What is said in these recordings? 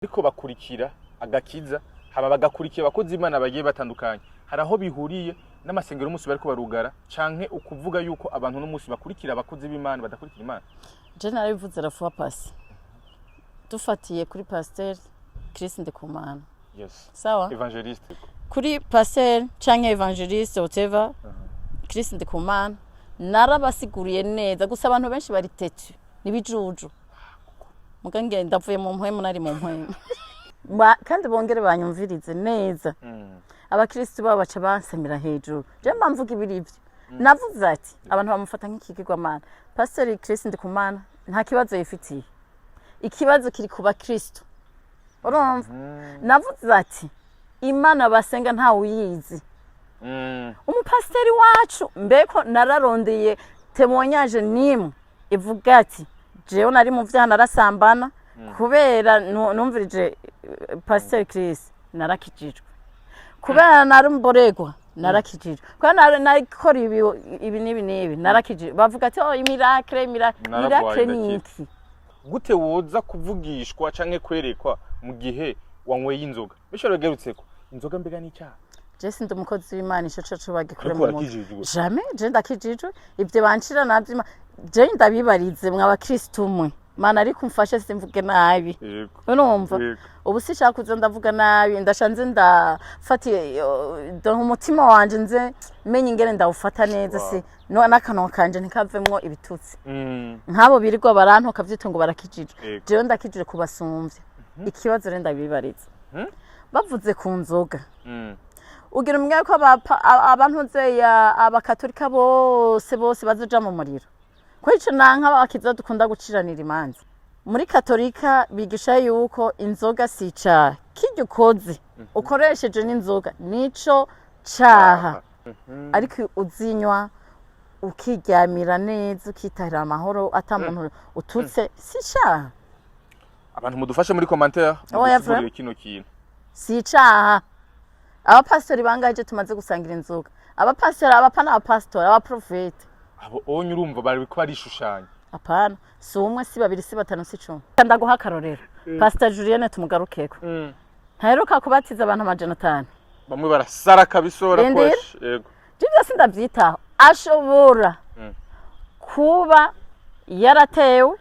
Ariko bakurikira agakiza, hama bagakurikira abakozi b'Imana bagiye batandukanye. Hari aho bihuriye n'amasengero umunsi bariko barugara, canke ukuvuga yuko abantu n'umunsi bakurikira abakozi b'Imana badakurikira Imana? Je narabivuze la fois passée, dufatiye kuri Pasteur Chris Ndikumana. Sawa. Évangéliste. Kuri pasteur canke évangéliste, whatever, Chris Ndikumana, narabasiguriye neza. Gusa abantu benshi bari têtus, nibijuju. Muga ngenda ndavuye mu mpwemu, nari mu mpwemu. Kandi bongere banyumvirize neza. Abakristu babo baca bansamira hejuru. Je mba mvuga ibiri ivyo navuze ati abantu bamufata nk'ikigirwamana. Pasiteri Chris Ndikumana nta kibazo yifitiye, ikibazo kiri ku bakristu. Urumva, navuze ati Imana basenga ntawe uyizi. Umupasiteri wacu, mbeko nararondeye témoignage nimwe ivuga ati jewe nari mu vyaha, narasambana, kubera numvirije Pasiteri Chris narakijijwe, kubera nari mboregwa narakijijwe, kubera narikora ibi ibi n'ibi n'ibi narakijijwe. Bavuga ati oh, miracle, miracle. Naragwaye, miracle ni ndakira. iki? Gute woza kuvugishwa canke kwerekwa mu gihe wanyweye inzoga? Benshi barabigarutseko. Inzoga mbega n'icyaha? Je sindi umukozi w'Imana, ico coco bagikure Ariko mu mutwe. urakijijwe. Jamais. Je ndakijijwe? Ivyo bancira navyo je ndabibarize mwa bakristu mwe. Mana, ariko umfashe simvuge nabi. Urumva? Yego. Ubu sishaka kuza ndavuga nabi, ndashanze ndafatiye donc umutima wanje, nze menye ingene ndawufata neza. Si no n'akanwa kanje ntikavemwo ibitutsi. Nk'abo birirwa barantuka vyita ngo barakijijwe. Jewe ndakijije kubasumvya. Ikibazo rero ndabibariza, bavuze ku nzoga, ugira umwe ko abantuzeya abakatolika bose bose bazoja mu muriro? Ko ico nanka abakiza dukunda guciranira imanza. Muri Katolika bigisha yuko inzoga si icaha, kirya ukoze ukoresheje n'inzoga nico caha, ariko uzinywa ukiryamira neza, ukitahira amahoro, ata muntu ututse, si icaha. Abantu mudufashe muri commentaire, Oya, mudusigurire vrai. kino kintu. Si icaha. Abapasitori bangahe tumaze gusangira inzoga? Abapasitori, abapana, abapasitori, abaprofete. Abo onye urumva bari ko barishushanya. Apana, si umwe, si babiri, si batanu, si 10. Ndaguha akarorero, Pastor Julienne, tumugarukeko, ntaheruka kubatiza abantu 500? Bamwe barasara kabisa, Rindira. barakoresha, yego. Ivyo byose ndavyitaho. Ashobora kuba yaratewe,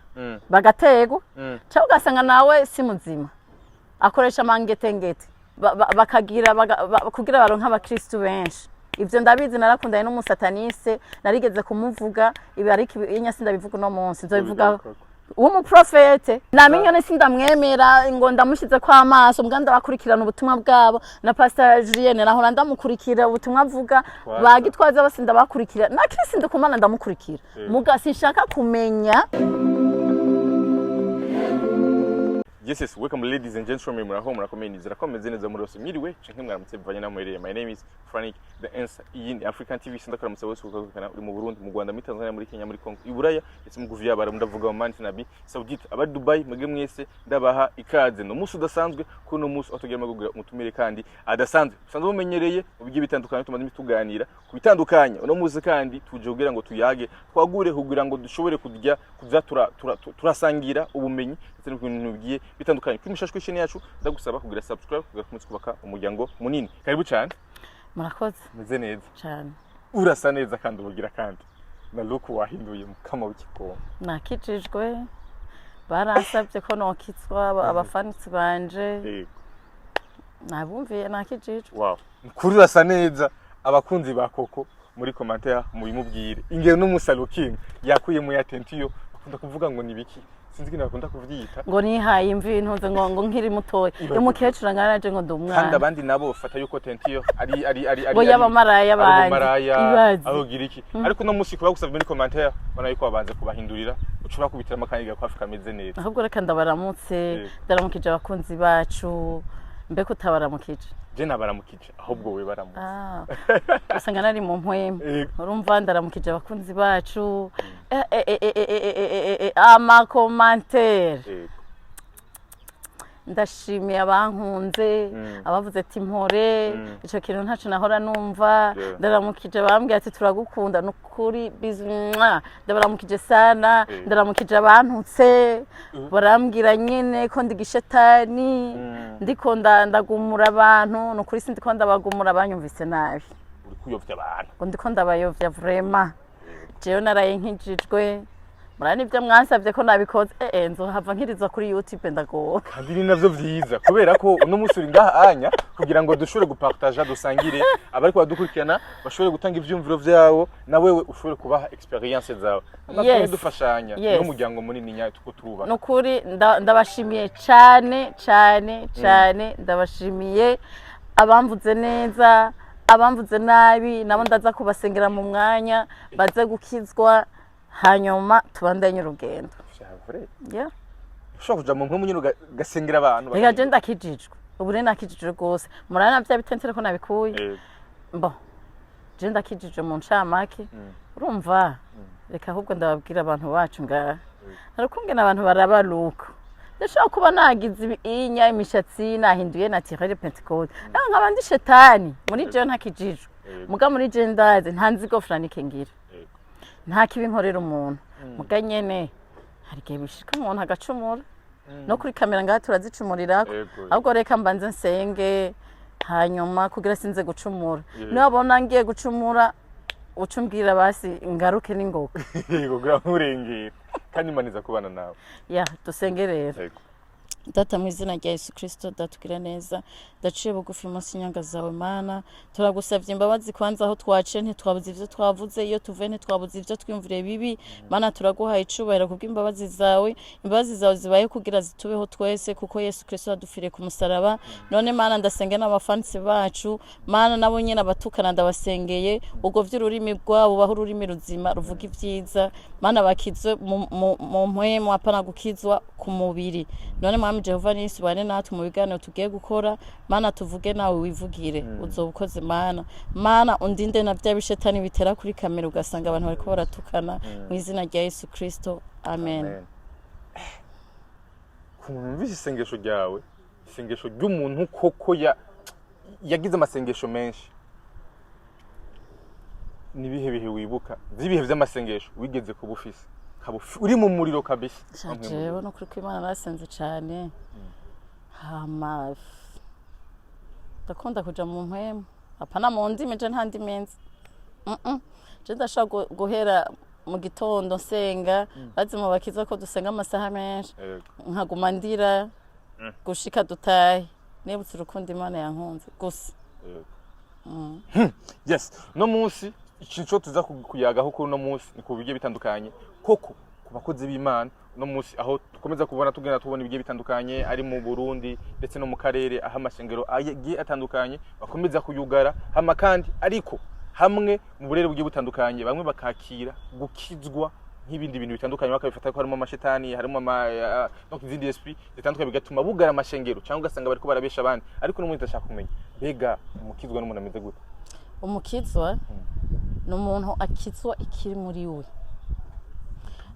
bagategwa, cyangwa ugasanga nawe si muzima, akoresha amangetengete. Bakagira kugira baronke abakristu benshi. Ivyo ndabizi, narakundanye n'umusataniste, narigeze kumuvuga ibi, ariko inya sindabivuga uno munsi, nzobivuga. W'umuprofete namenye ne sindamwemera ngo ndamushize ko amaso, mbwa ndabakurikirana ubutumwa bwabo. Na Pastor Julienne nahora ndamukurikira ubutumwa avuga. Gitwaza. Ba Gitwaza bose ndabakurikira, na Chris Ndikumana ndamukurikira. Muga sinshaka kumenya. Yes, welcome ladies and gentlemen, muraho, murakomeye? Nizera ko mumeze neza muri hose. Mwiriwe canke mwaramutse bivanye n'aho muherereye. My name is Frank The Answer. Iyi ni African TV. Sindakuramutsa wese ukakurikirana uri mu Burundi, mu Rwanda, muri Tanzania, muri Kenya, muri Congo, i Buraya ndetse mu Guviya bara ndavuga mu Mali, Arabie Saoudite, abari Dubai, mwebwe mwese ndabaha ikaze. No munsi udasanzwe, kuri uno munsi aho tugiye kugira umutumire kandi adasanzwe. Usanzwe mumenyereye mu bigiye bitandukanye, tumaze imisi tuganira ku bitandukanye. Uno munsi kandi tuje kugira ngo tuyage, twagure kugira ngo dushobore kurya kuza turasangira ubumenyi ndetse n'ibintu bigiye bitandukanye. Kuri mushashwe chaîne yacu, ndagusaba kugira subscribe kugira kumutse kubaka umuryango munini. Karibu cyane. Murakoze. Meze neza? Cyane. Urasa neza kandi ubugira kandi na look wahinduye mukama w'ikigongo. Nakijijwe, baransabye ko nokitswa abafanitsi banje. Nabumviye, nakijijwe. Wow, kuri urasa neza. Abakunzi ba Koko, muri commentaire mubimubwire ingero n'umusaluking yakuye mu ya teinture. Bakunda kuvuga ngo ni biki? Sinzi ikintu bakunda kuvyita. Ngo nihaye imvi ntuze ngo nkiri mutoya, umukecuru angana naje, ngo ndi Kandi umwana. abandi nabo bafata yuko teinture ari Ngo y'abamaraya ari bandi. ubumaraya. Ibaze. Ari ugira iki? Ariko uno munsi kuba gusabye muri commentaire, ubona yuko babanze kubahindurira, ushobora kubitiramo akanya gakwafi kameze neza. Ahubwo reka ndabaramutse. Ndaramukije abakunzi bacu. Mbega utabaramukije? Je nabaramukije, ahubwo we baramutse. Ah, usanga nari mu mpwemu. Urumva, ndaramukije abakunzi bacu. Ama commentaires. Ndashimiye abankunze, abavuze ati mpore, ico kintu ntaco nahora numva. Ndaramukije bambwiye ati turagukunda, nukuri bisous, mwah. Ndabaramukije sana. Ndaramukije abantutse, barambwira nyene ko ndi gishetani, ndiko ndagumura abantu. Nukuri sindiko ndabagumura, banyumvise nabi. Uri kuyovya abantu. Ngo ndiko ndabayovya. Vraiment, jewe naraye nkijijwe. Murabona ibyo mwansabye ko nabikoze, nzohava nkiriza kuri YouTube, ndagowe. Kandi ni navyo vyiza, kubera ko uno munsi uri ngaha anya kugira ngo dushobore gupartaja, dusangire, abariko badukurikirana bashobore gutanga ivyumviro vyabo, na wewe ushobore kubaha experience zawe. Dufashanya. Niwo muryango munini nyayo tuko turubaka. Nukuri ndabashimiye cyane cyane cyane. Ndabashimiye abamvuze neza, abamvuze nabi nabo ndaza kubasengera mu mwanya baze gukizwa, hanyuma tubandanye urugendo. C'est vrai. Yeah. Ushobora kuja mu nkuru nyine ugasengera abantu. Reka, je ndakijijwe ubu rero, nakijijwe rwose. Murabona bya bitentere ko nabikuye. Bon, je ndakijijwe mu ncamake. Urumva, reka ahubwo ndababwira abantu bacu ngaha, hari ukungene abantu barabaruka. Ndashobora kuba nagize inya imishatsi, nahinduye naturel Pentecôte, naho nkaba ndi shetani muri jewe, ntakijijwe. Muga muri je ndazi nta nzigo Franike ngira, nta kibi nkorera umuntu. Muga nyene hari igihe bishika umuntu agacumura, no kuri kamera ngaha turazicumurirako. Ahubwo reka mbanze nsenge hanyuma kugira sinze gucumura. Niwabona ngiye gucumura, uca umbwira basi ngaruke n'ingoga. Yego, kugira nkurengere, kandi Imana iza kubana nawe. Ya, dusenge rero. Data, mu izina rya Yesu Kirisito, datugira neza, ndaciye bugufi munsi y'inyonga zawe. Mana, turagusabye imbabazi. Kwanza aho twaciye ntitwabuze ivyo twavuze, iyo tuvuye ntitwabuze ivyo twiyumviriye bibi. Mana, turaguhaye icubahiro kubw'imbabazi zawe. Imbabazi zawe zibaye kugira zitubeho twese, kuko Yesu Kirisito yadupfiriye ku musaraba. None Mana, ndasenga n'abafansi bacu. Mana, nabo nyene abatukana ndabasengeye, ubwo vy'ururimi rwabo baho ururimi ruzima ruvuga ivyiza. Mana, bakizwe mu mpwemu, apana gukizwa ku mubiri. None Mwami Jehova Nisi, ubane natwe mu biganiro tugiye gukora. Mana, tuvuge nawe wivugire, uzoba ukoze. Mana, Mana, undinde na bya bishetani bitera kuri kamera, ugasanga abantu bariko baratukana. Mu izina rya Yesu Kristo, amen. Amen. Ku muntu wumvise isengesho ryawe, isengesho ry'umuntu koko yagize amasengesho menshi, nibihe bihe wibuka vy'ibihe vy'amasengesho wigeze kuba ufise, ukaba uri mu muriro kabisa? Sha, jewe no kuri kw'Imana narasenze cane. Hama ndakunda kuja mu mpwemu, apana mu ndimi. Je nta ndimi nzi. Je ndashobora guhera mu gitondo nsenga. Bazi mu bakiza ko dusenga amasaha menshi. Nkaguma ndira gushika dutahe, nibutse urukundo Imana yankunze gusa. Yes, no munsi ikintu cyo tuza kuyagaho kuri uno munsi ni ku bigiye bitandukanye koko ku bakozi b'Imana. Uno munsi aho dukomeza kubona, tugenda tubona ibigiye bitandukanye ari mu Burundi ndetse no mu karere, aho amashengero agiye atandukanye bakomeza kuyugara, hama kandi ariko hamwe mu burere bugiye butandukanye bamwe bakakira gukizwa nk'ibindi bintu bitandukanye, bakabifata ko harimo amashetani, harimo ama donc izindi esprit zitandukanye, bigatuma bugara amashengero cyangwa ugasanga bariko barabesha abandi. Ariko n'umuntu ndashaka kumenya, mbega umukizwa n'umuntu ameze gute? Umukizwa ni umuntu akizwa ikiri muri we.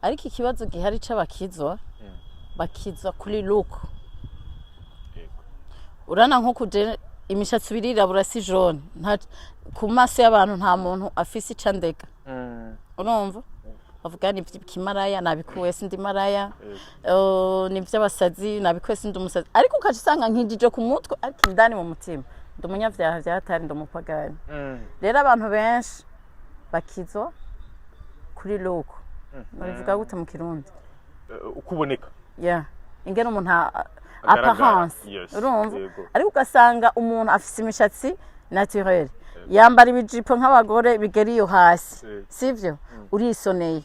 Ariko ikibazo gihari c'abakizwa, bakizwa kuri look. Urana nko kuje imishatsi birirabura, si jaune, ku maso y'abantu nta muntu afise ico andega. Urumva, bavuga ni iby'ikimaraya, nabikuye, sindi maraya. Ni iby'abasazi, nabikuye, sindi umusazi. Ariko ukaca usanga nkijije ku mutwe, ariko indani mu mutima ndi umunyabyaha vyahatari, ndi umupagani. Rero abantu benshi bakizwa kuri look. Babivuga gute mu Kirundi? Uko uboneka. Yeah, ingene umuntu agaragara. Apparence. Urumva, ariko ugasanga umuntu afise imishatsi naturelle, yambara ibijipo nk'abagore bigera iyo hasi, sivyo? Urisoneye.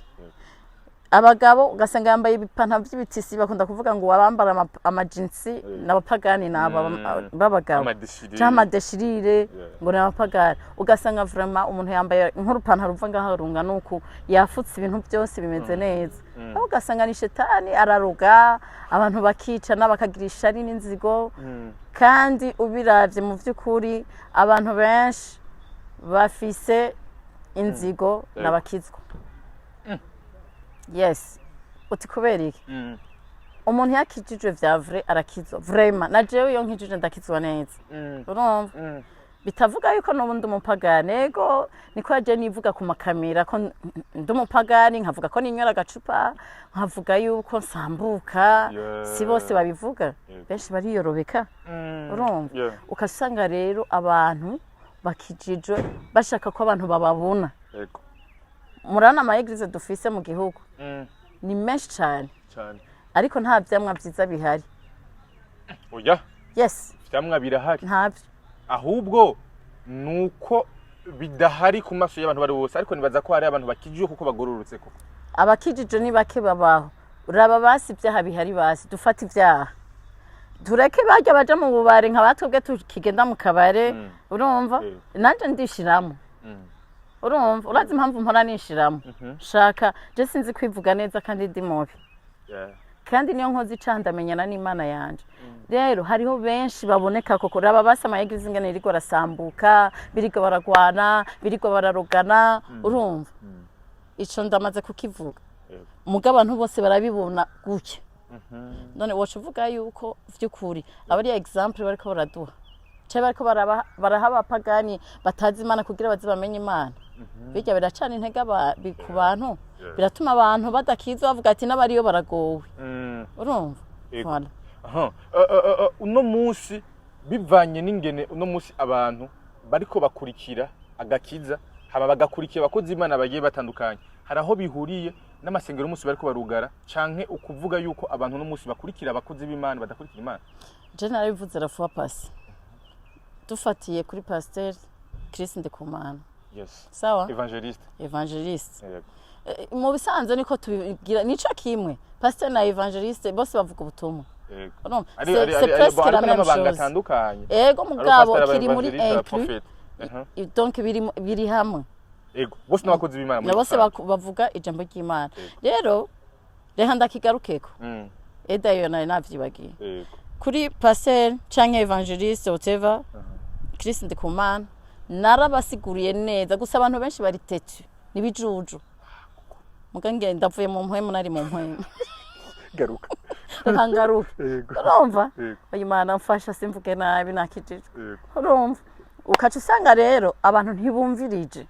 Abagabo ugasanga yambaye ibipantaro by'ibitisi. Bakunda kuvuga ngo abambara amajinsi n'abapagani, ni aba b'abagabo. Amadéchirures. Canke amadéchirures, ngo ni abapagani. Ugasanga vraiment umuntu yambaye nk'urupantaro ruva ngaho rungana uku, yafutse ibintu byose, bimeze neza, aho ugasanga ni shetani, araruga abantu, bakicana, bakagira ishari n'inzigo. Kandi ubiravye mu vy'ukuri, abantu benshi bafise inzigo n'abakizwa. Yes, uti kubera iki? Umuntu yakijijwe vya vrai arakizwa vraiment. Na jewe iyo nkijijwe ndakizwa neza, urumva? Bitavuga yuko n'ubundi umupagani. Ego, niko yaje nivuga ku makamera ko ndi umupagani, nkavuga ko ninywera agacupa, nkavuga yuko nsambuka. Si bose babivuga. Benshi bariyorobeka, urumva? Ugasanga rero abantu bakijijwe bashaka ko abantu bababona. Murabona ama églises dufise mu gihugu ni menshi cyane. Cyane. Ariko nta vyamwa vyiza bihari. Oya. Yes. Vyamwa birahari. Ntabyo. Ahubwo nuko bidahari ku maso y'abantu bari bose, ariko nibaza ko hari abantu bakijijwe kuko bagororotse koko. Abakijije ni bake babaho. Raba basi ibyaha bihari, basi dufate ibyaha tureke barya baja mu bubare nka batwebwe tukigenda mu kabare, urumva? Nanje ndishiramo, urumva? Urazi impamvu mpora nishiramo? Shaka je sinzi kwivuga neza kandi ndi mubi. Kandi niyo nkoze icaha ndamenyana n'Imana yanje. Rero hariho benshi baboneka koko. Raba basi ama églises ingene iriko arasambuka, biriko baragwana, biriko bararogana, urumva? Ico ndamaze kukivuga. Muga abantu bose barabibona gutya. None woca uvuga yuko vy'ukuri aba ari exemple bariko baraduha, canke bariko baraha abapagani batazi Imana kugira baze bamenye Imana? Birya biracana intege ku bantu. Biratuma abantu badakizwa bavuga ati n'abariyo baragowe, urumva? Yego. Voilà. Aha. Uno munsi, bivanye n'ingene uno munsi abantu bariko bakurikira agakiza, hama bagakurikira abakozi Imana bagiye batandukanye, hari aho bihuriye n'amasengero umunsi bariko barugara, canke ukuvuga yuko abantu uno munsi bakurikira abakozi b'Imana, badakurikira Imana? Je narabivuze la fois passée, dufatiye kuri Pasteur Chris Ndikumana. Sawa. Évangéliste. Évangéliste. Yego. Mu bisanzwe niko tubigira, nico kimwe, pasteur na évangéliste bose bavuga ubutumwa. Urumva? C'est presque la même n'amabanga chose. atandukanye. Ego, mugabo Ari kiri muri pasteur, aba inclus. prophète. Aha. Donc biri hamwe. Ego, bose n'abakozi b'Imana muri Na bose rusange. bavuga ijambo ry'Imana. Rero reka ndakigarukeko. Edayo nari navyibagiye. Kuri pasteur canke évangéliste, whatever, Chris Ndikumana, narabasiguriye neza. Gusa abantu benshi bari têtus, nibijuju. Muga ngenda ndavuye mu mpwemu, nari mu mpwemu. Garuka. Reka ngaruke. Yego. Urumva? Yego. Imana mfasha simvuge nabi, nakijijwe. Urumva, ukaca usanga rero abantu ntibumvirije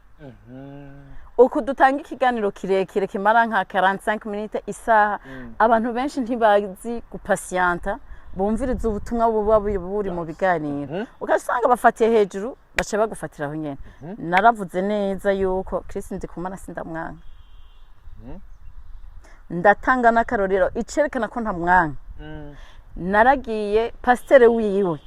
uku dutanga ikiganiro kirekire kimara nka 45 minutes, isaha. Abantu benshi ntibazi gupasiyanta bumviriza ubutumwa buba buri mu biganiro. Ugasanga bafatiye hejuru, baca bagufatira aho nyene. Naravuze neza yuko Chris Ndikumana sindamwanka. Ndatanga n'akarorero icerekana ko ntamwanka. Naragiye, pasiteri wiwe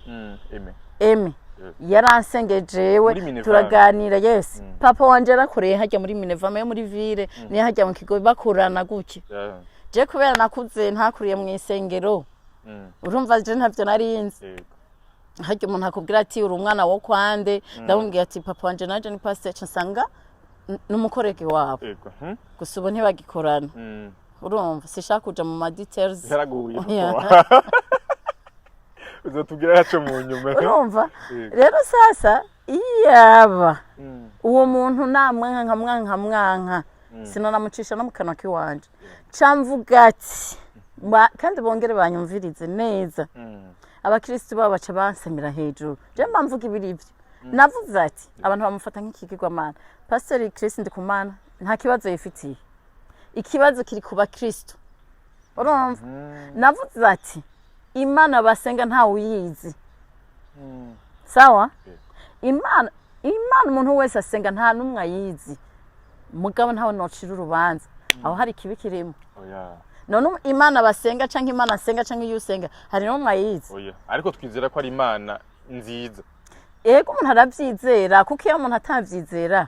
Aime. Eme yaransengeye jewe. Muri Minerva. Turaganira, yes. Papa wanje yarakoreye hajya muri Minevama yo muri ville, niyo hajya mu kigo bakorana gutya. Je kubera nakuze ntakuriye mu isengero, urumva, je ntavyo narinzi. Harya umuntu akubwira ati uri umwana wo kwande, ndamubwira ati papa wanje nanje ni pasiteri, ca nsanga n'umukorege wabo. Gusa ubu ntibagikorana. Urumva, sishaka kuja mu ma details. Yaraguye. Yeah. Uzotubwira yaco mu nyuma. Urumva? Yego. Rero sasa iyaba uwo muntu namwanka, nkamwanka mwanka, sinanamucisha no mu kanwa k'iwanje. Ca mvuga ati kandi bongere banyumvirize neza. Abakristu babo baca bansamira hejuru. Je mba mvuga ibiri ivyo navuze ati abantu bamufata nk'ikigirwamana. Pasiteri Chris Ndikumana nta kibazo yifitiye, ikibazo kiri ku bakristu, urumva? Navuze ati Imana basenga ntawe uyizi. Sawa? Imana umuntu wese asenga nta n'umwe ayizi, mugabo ntawe nocira urubanza. Aho hari ikibi kirimo? Oya. None Imana basenga canke Imana asenga canke iyo usenga, hari n'umwe ayizi? Oya, ariko twizera ko ari Imana nziza. Ego, umuntu aravyizera, kuko iyo umuntu atavyizera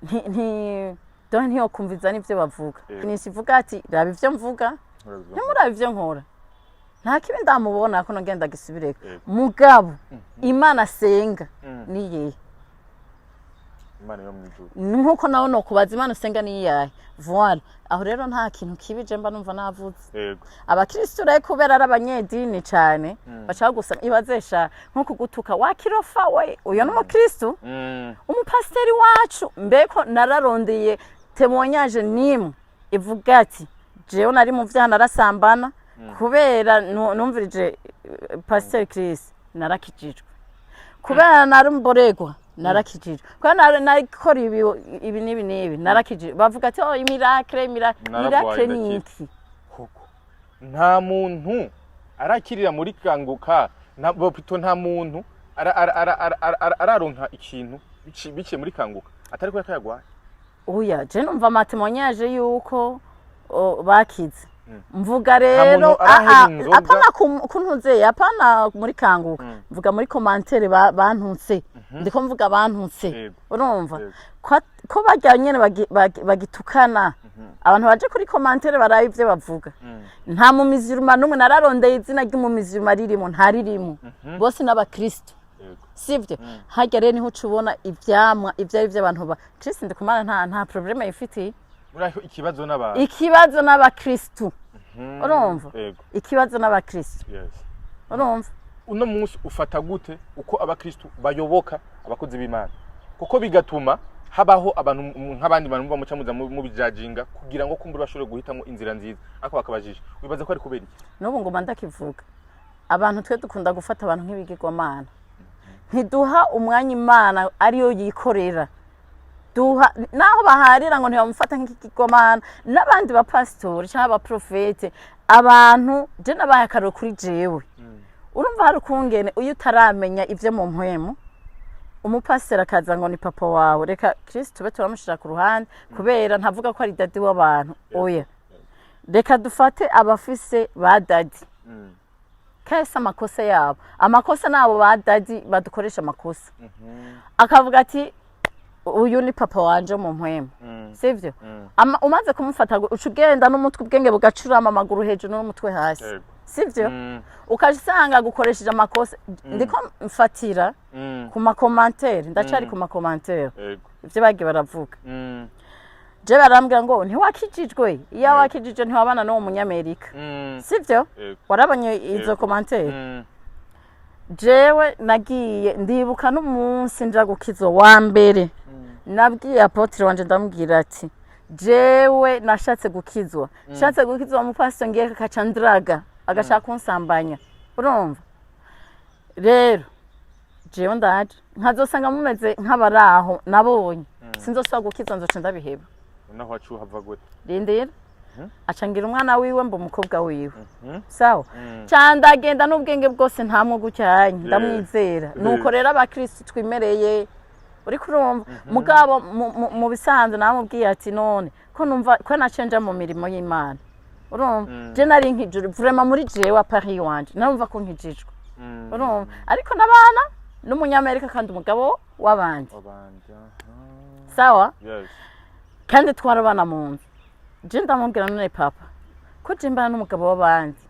nti donc ntiyokumviza n'ivyo bavuga. Nisivuga ati raba ivyo mvuga, ntimurabe ivyo nkora. Nta kibi ndamubona ko nogenda gisubireko. Mugabo Imana asenga niyihe? Imana yo mw'ijuru. Nkuko nawe nokubaza Imana usenga niyiyahe. Voilà, aho rero nta kintu kibi je mba numva navuze. Abakristu rero, kubera ari abanyedini cane, baca gusa ibazesha nko kugutuka wakirofa we. Uyo ni umukristu, umupasiteri wacu. Mbeko nararondeye témoignage nimwe ivuga ati jewe nari mu vyaha, narasambana. Kubera numvirije Pasteur Chris, narakijijwe. Kubera nari mboregwa, narakijijwe. Kubera narikora ibi, ibi n'ibi n'ibi, narakijijwe. Bavuga ati: "Oh, miracle, miracle." Naragwaye, Miracle ni ndakira. iki? Koko nta muntu arakirira muri Kanguka, nta bopito, nta muntu araronka ikintu biciye muri Kanguka atari ko yagwaye. Oya, je numva ama témoignages yuko, oh, bakize. Mvuga Nta rero muntu araheba inzoga. Apana kuntuze, apana muri Kanguka. Mvuga muri commentaires bantutse, ndiko mvuga bantutse. Urumva? Yego. Ko barya nyene bagitukana, abantu baje kuri commentaire barabe ivyo bavuga. Nta mumiziruma n'umwe nararondeye izina ry'umumiziruma ririmo, ntaririmo. Bose n'abakristo. Sivyo? Harya rero niho uca ubona ivyamwa ivyo ari vy'abantu ba Kristo. Ndikumana nta problème yifitiye. Muraho ikibazo n'abantu. Ikibazo n'abakristu. Urumva? Yego. Ikibazo n'abakristu. Urumva? Uno munsi ufata gute uko abakristu bayoboka abakozi b'Imana, kuko bigatuma habaho abantu nk'abandi bantu muba muca muza mubijajinga kugira ngo kumbura bashobore guhitamo inzira nziza, ariko bakabajisha? Wibaza ko ari kubera iki? N'ubu nguma ndakivuga, abantu twe dukunda gufata abantu nk'ibigirwamana, ntiduha umwanya Imana ariyo yikorera. Duha naho baharira ngo ntibamufata nk'ikigirwamana n'abandi bapasitori cyangwa abaprofete. Abantu je nabaye akarero kuri jewe. Urumva, hari ukungene iyo utaramenya ibyo mu mpwemu, umupasiteri akaza ngo ni papa wawe. Reka Kristo tube turamushyira ku ruhande, kubera ntavuga ko ari daddy w'abantu, oya. Reka dufate abafise ba daddy kese, amakosa yabo, amakosa nabo ba daddy badukoresha amakosa. Akavuga ati: "Uyu ni papa wanje mu mpwemu." Sivyo? Umaze kumufata, uca ugenda n'umutwe, ubwenge bugacurama, amaguru hejuru n'umutwe hasi. Sivyo? Ukaja usanga gukoresheje amakosa. Ndiko mfatira ku ma commentaires, ndacari ku ma commentaires. Ivyo bagiye baravuga, je barambwira ngo ntiwakijijwe, iyo wakijijwe ntiwabana n'uwo munyamerika. Sivyo? Yego. Warabonye izo commentaires? Jewe nagiye ndibuka n'umunsi nja gukizwa wa mbere, nabwiye apôtre wanje, ndamubwira ati: "Jewe nashatse gukizwa, nshatse gukizwa, umupasiteri ngiye akaca ndiraga, agashaka kunsambanya." Urumva rero, jewe ndaje nkazosanga mumeze nk'abaraho nabonye, sinzosubira gukizwa, nzoca ndabiheba. Naho wacu hava gute? Rindira, aca ngira umwana wiwe, mba umukobwa wiwe. Sawa, ca ndagenda n'ubwenge bwose, ntamwo gucyanye, ndamwizera. Nuko rero abakristu twimereye, uriko urumva? Mugabo mu bisanzwe namubwiye ati: "None ko numva ko naciye nja mu mirimo y'Imana?" Urumva, je nari nkijijwe vraiment muri jewe, à part wanje narumva ko nkijijwe. Urumva, ariko n'abana n'umunyamerika kandi umugabo w'abandi. Abandi, aha. Sawa. Yes. Kandi twarabana mu nzu. Je ndamubwira: "None papa, ko je mbana n'umugabo w'abandi,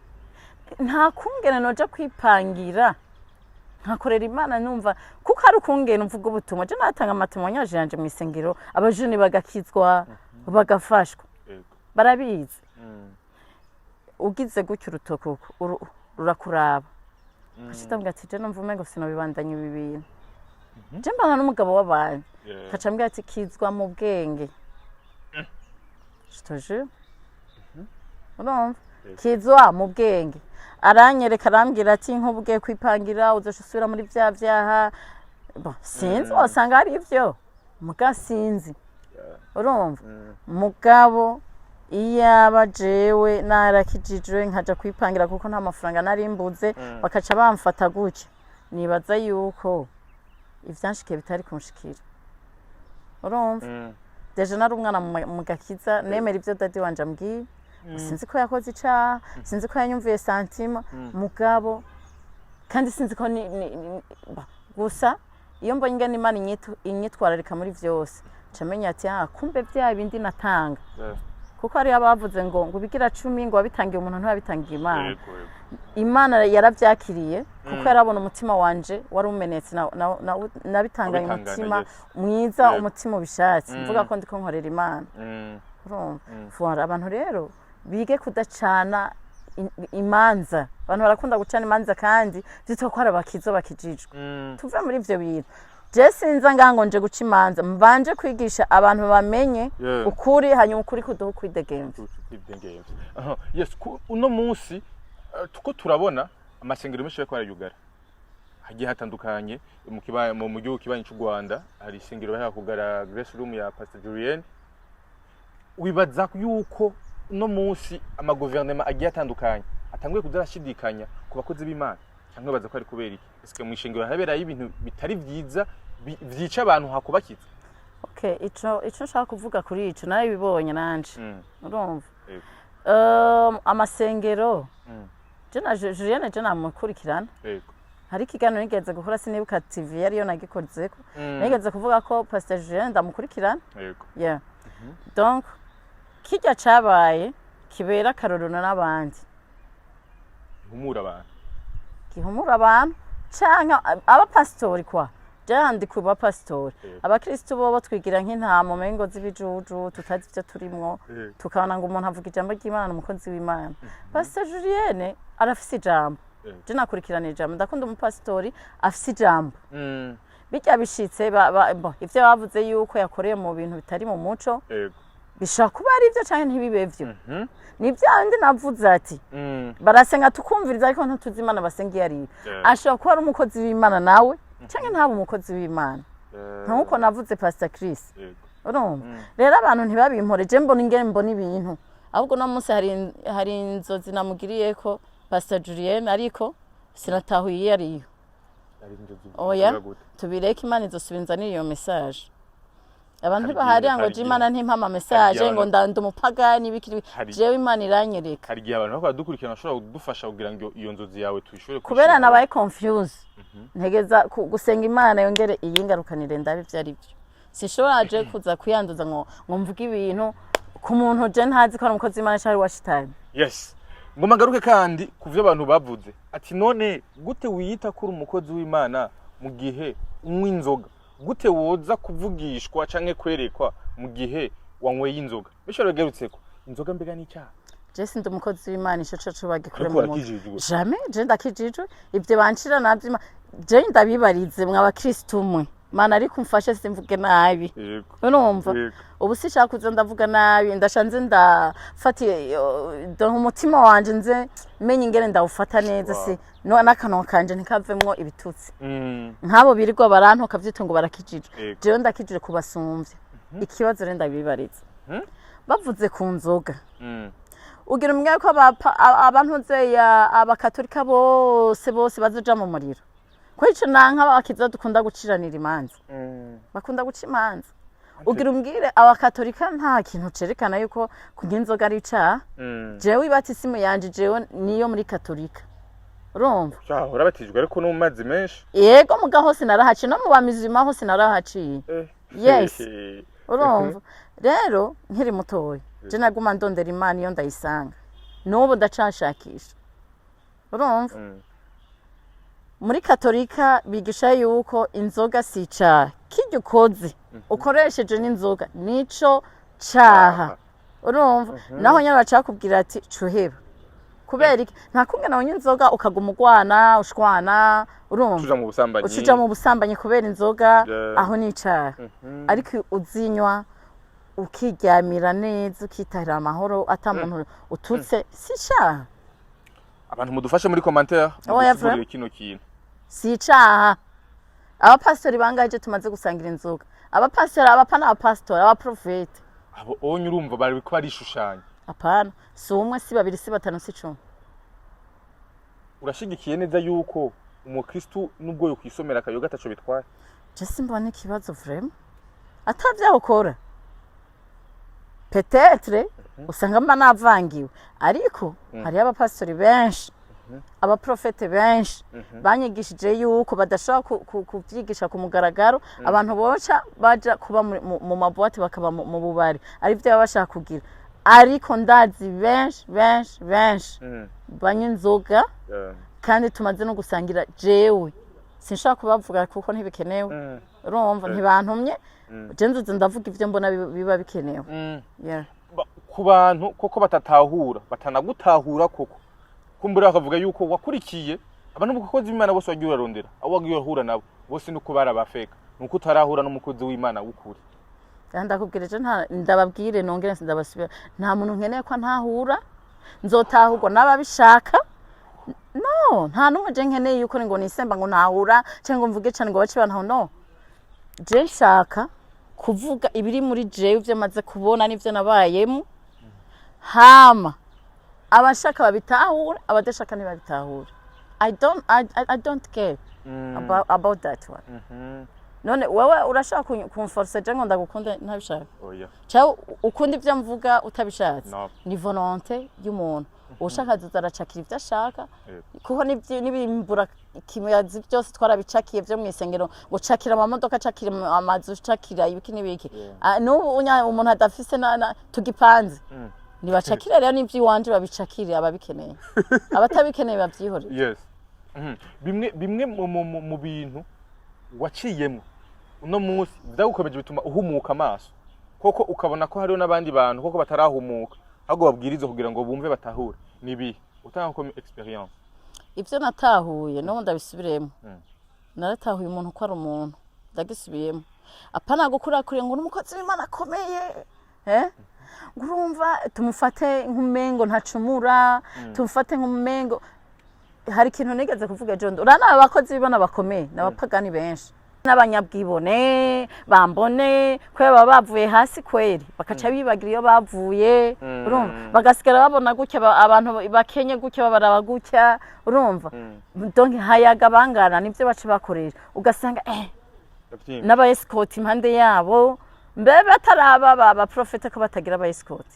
nta kungene noja kwipangira nkakorera Imana?" Numva kuko ari ukungene mvuga ubutumwa, je natanga ama témoignages yanje mu isengero, abajeni bagakizwa, bagafashwa. Barabizi. Ugize gutya urutoki uku, rurakuraba. Kaca ndamubwira ati: "Je numva umengo sinobibandanya ibi bintu, je mbana n'umugabo w'abantu." Kaca ambwira ati: "Kizwa mu bwenge." Je te jure, urumva, kizwa mu bwenge. Aranyereka, arambwira ati: "Nk'ubu ugiye kwipangira, uzoca usubira muri vya vyaha." Bon, sinzi, wasanga ari ivyo, muga sinzi. Urumva, mugabo iyaba jewe narakijijwe nkaja kwipangira, kuko nta mafaranga nari mbuze, bakaca bamfata gutya, nibaza yuko ivyanshikiye bitari kunshikira. Urumva, déjà nari umwana mu gakiza, nemera ivyo daddy wanje ambwiye. Sinzi ko yakoze icaha, sinzi ko yanyumviye santima, mugabo kandi sinzi ko gusa iyo mbonye ingene Imana inyitwararika muri vyose, nca menya ati: "Ah, kumbe vya bindi natanga." Kuko hariyo abavuze ngo bigira 10, ngo wabitangiye umuntu, ntiwabitangiye Imana. Yego, yego. Imana yaravyakiriye kuko yarabona umutima wanje wari umenetse, nabitanganye Wabitanganye, umutima mwiza, umutima ubishatse, mvuga ko ndiko nkorera Imana. Urumva? Voilà, abantu rero bige kudacana imanza. Abantu barakunda gucana imanza kandi vyitwa ko ari abakiza bakijijwe. Tuve muri ivyo bintu. Je sinza ngaha ngo nje guca imanza, mbanje kwigisha abantu bamenye ukuri, hanyuma ukuri kuduha ukwidegemvya. Kwidegemvya. Aha, yes, uno munsi Tuko turabona amasengero menshi bariko barayugara hagiye hatandukanye mu gihugu kibanyi cy'u Rwanda. Hari isengero baheruka kugara, Grace Room ya Pastor Julienne. Wibaza yuko no munsi amaguverinoma agiye atandukanye atanguye kuza arashidikanya ku bakozi b'Imana, cyangwa wibaza ko ari kubera iki? Ese mu ishengero haberayo ibintu bitari vyiza vyica abantu hakubakiza? Okay, ico nshaka kuvuga kuri ico, narabibonye nanje. Urumva? Yego. Amasengero, je na Julienne, je namukurikirana. Hari ikiganiro nigeze gukora, sinibuka TV yariyo nagikozeko. Nigeze kuvuga ko Pastor Julienne ndamukurikirana. Yeah. Donc kirya cabaye kibera akarorero n'abandi. Humura abantu. Gihumura abantu canke abapasitori kwa jandi ku bapasitori. Abakristu bobo twigira nk'intama umengo z'ibijuju, tutazi ivyo turimwo. Tukabona ngo umuntu avuga ijambo ry'Imana, umukozi w'Imana. Pastor Julienne arafise ijambo. Je nakurikirana ijambo, ndakunda umupasitori afise ijambo. Bijya bishitse bo, ivyo bavuze yuko yakoreye mu bintu bitari mu muco, bishobora kuba ari byo canke ntibibe vyo. Ni bya bindi navuze ati barasenga tukumviriza, ariko ntituzi Imana basenga iyo ariyo. Ashobora kuba ari umukozi w'Imana nawe, canke ntabe umukozi w'Imana, nkuko navuze Pastor Chris. Urumva rero, abantu ntibabimpore, je mbona ingene mbona ibintu. Ahubwo no munsi hari inzozi namugiriyeko Pastor Julienne, ariko sinatahuye iyo ariyo. Ari inzozi? Oya. Zivuga gute? Tubireke, Imana izosubinzanira iyo message. Abantu Hari ntibaharira ngo hari je Imana ntimpama message, igihe ngo ndanda umupagani ibiki. Jewe Imana iranyereka. Hari igihe abantu bakora dukurikirana bashobora kudufasha kugira ngo iyo nzozi yawe tuyishobore Kubera kuyishira. nabaye confuse, ntegeza gusenga Imana yongere iyingarukanire ndabe ivyo ari byo. Sinshobora je kuza kuyanduza ngo mvuge ibintu ku muntu je ntazi ko ari umukozi w'Imana canke ari uwa shitani. Yes, ngo magaruke kandi ku byo abantu bavuze ati: "None gute wiyita ko uri umukozi w'Imana mu gihe unywa inzoga? Gute woza kuvugishwa canke kwerekwa mu gihe wanyweye inzoga?" Benshi barabigarutseko. Inzoga mbega ni icyaha? Je sindi umukozi w'Imana, ico coco bagikure Ariko mu mutwe. urakijijwe? Jamais, je ndakijijwe. Ivyo bancira navyo je ndabibarize mwe abakristu mwe. Mana ariko umfashe simvuge nabi. Urumva? Yego. Ubu sinshaka kuza ndavuga nabi, ndashanze ndafatiye donc umutima wanje nze menye ingene ndawufata neza. Si no n'akanwa kanje ntikavemwo ibitutsi. Nk'abo birirwa barantuka vyitwa ngo barakijijwe. Jewe ndakijijwe kubasumvya. Ikibazo rero ndabibariza, bavuze ku nzoga, ugira umwe ko abantu nzeya abakatolika bose bose bazoja mu muriro? Ko ico nanka abakiza dukunda guciranira imanza, bakunda guca imanza. Ugira umbwire abakatolika nta kintu cerekana yuko kunywa inzoga ari icaha? Jewe ibatisimu yanje, jewe niyo muri katolika, urumva? Cyaho urabatijwe, ariko no mu mazi menshi. Yego, muga hose narahaciye, no mu bamizima hose narahaciye. Yes. Urumva rero, nkiri mutoya je naguma ndondera Imana iyo ndayisanga, n'ubu ndacashakisha, urumva? Muri katolika bigisha yuko inzoga si icaha, kirya ukoze ukoresheje n'inzoga nico caha, urumva? Naho nyine bacakubwira ati cuheba. Kubera iki? Nta kumwe nabonye inzoga ukaguma ugwana ushwana, urumva? Tuja mu busambanyi. Ucuja mu busambanyi kubera inzoga. Aho ni icaha. Ariko uzinywa ukiryamira neza, ukitahira amahoro, ata muntu ututse, si icaha. Abantu mudufashe muri commentaire, Oya, mudusigurire vraiment. kino kintu. Si icaha. Abapasitori bangahe tumaze gusangira inzoga? Abapasitori, abapana, abapasitori, abaprofete. Abo onye urumva bari ko barishushanya. Apana, si umwe, si babiri, si batanu, si 10. Urashigikiye neza yuko umukristu nubwo yokwisomera akayoga ataco bitwaye? Je simbona ikibazo vraiment, atavyaho ukora. Peut-être usanga mba navangiwe, ariko hariyo abapasitori benshi, abaprofete benshi banyigishije yuko badashobora kuvyigisha ku mugaragaro. Abantu boca baja kuba mu ma boîtes, bakaba mu bubari, ari byo baba bashaka kugira. Ariko ndazi benshi benshi benshi banywa inzoga kandi tumaze no gusangira. Jewe sinshobora kubavuga kuko ntibikenewe. Urumva, ntibantumye. Je nzuze ndavuga ivyo mbona biba bikenewe. Yeah. Ku bantu koko batatahura, batanagutahura koko, kumbura bakavuga yuko wakurikiye abantu bakozi b'Imana bose wagiye urarondera, abo wagiye urahura nabo bose nuko barabafeka, nuko utarahura n'umukozi w'Imana w'ukuri. Kandi ndakubwira ejo ndababwire nongere ndabasubira, nta muntu nkeneye ko ntahura. Nzotahurwa n'ababishaka. No, nta n'umwe je nkeneye yuko ngo nisemba, ngo ntahura cyangwa ngo mvuge cyane ngo bace bantaho. No, je nshaka kuvuga ibiri muri jewe, ibyo maze kubona n'ibyo nabayemo. Hama abashaka babitahura, abadashaka ntibabitahura. I don't care about that one. None wewe urashaka kumforsa je ngo ndagukunde ntabishaka? Oya. Cyangwa ukunda ibyo mvuga utabishatse? No. Ni volonté y'umuntu. Ushaka azoza aracakira ibyo ashaka, Yego. kuko n'ibimbura kimazi byose twarabicakiye byo mu isengero, ngo cakira amamodoka, cakira amazu, cakira ibiki n'ibiki. Ah, n'ubu umuntu adafise tugipanze, nibacakire rero n'iby'iwanje babicakire ababikeneye, abatabikeneye babyihorere. Yes. Bimwe mu bintu waciyemo uno munsi byagukomeje bituma uhumuka amaso koko, ukabona ko hariho n'abandi bantu koko batarahumuka, ahubwo babwiriza kugira ngo bumve, batahure, ni ibihe utanga ko experience? Ibyo natahuye n'ubu ndabisubiremo. Naratahuye umuntu ko ari umuntu, ndagisubiyemo. Apana gukura kure ngo n'umukozi w'Imana akomeye, eh? Ngo urumva tumufate nk'umengo ntacumura, tumufate nk'umengo. Hari ikintu nigeze kuvuga ejo, urana abakozi b'Imana bakomeye ni abapagani benshi n'abanyabwibone, bambone kubera baba bavuye hasi kweri, bakaca bibagira iyo bavuye. Urumva bagasigara babona gutya, abantu bakenye gutya, babaraba gutya, urumva? Donc hayaga bangana nibyo baca bakoresha, ugasanga Ndabyimba. n'aba escort impande yabo, mbe bataraba ba profete ko batagira aba escort?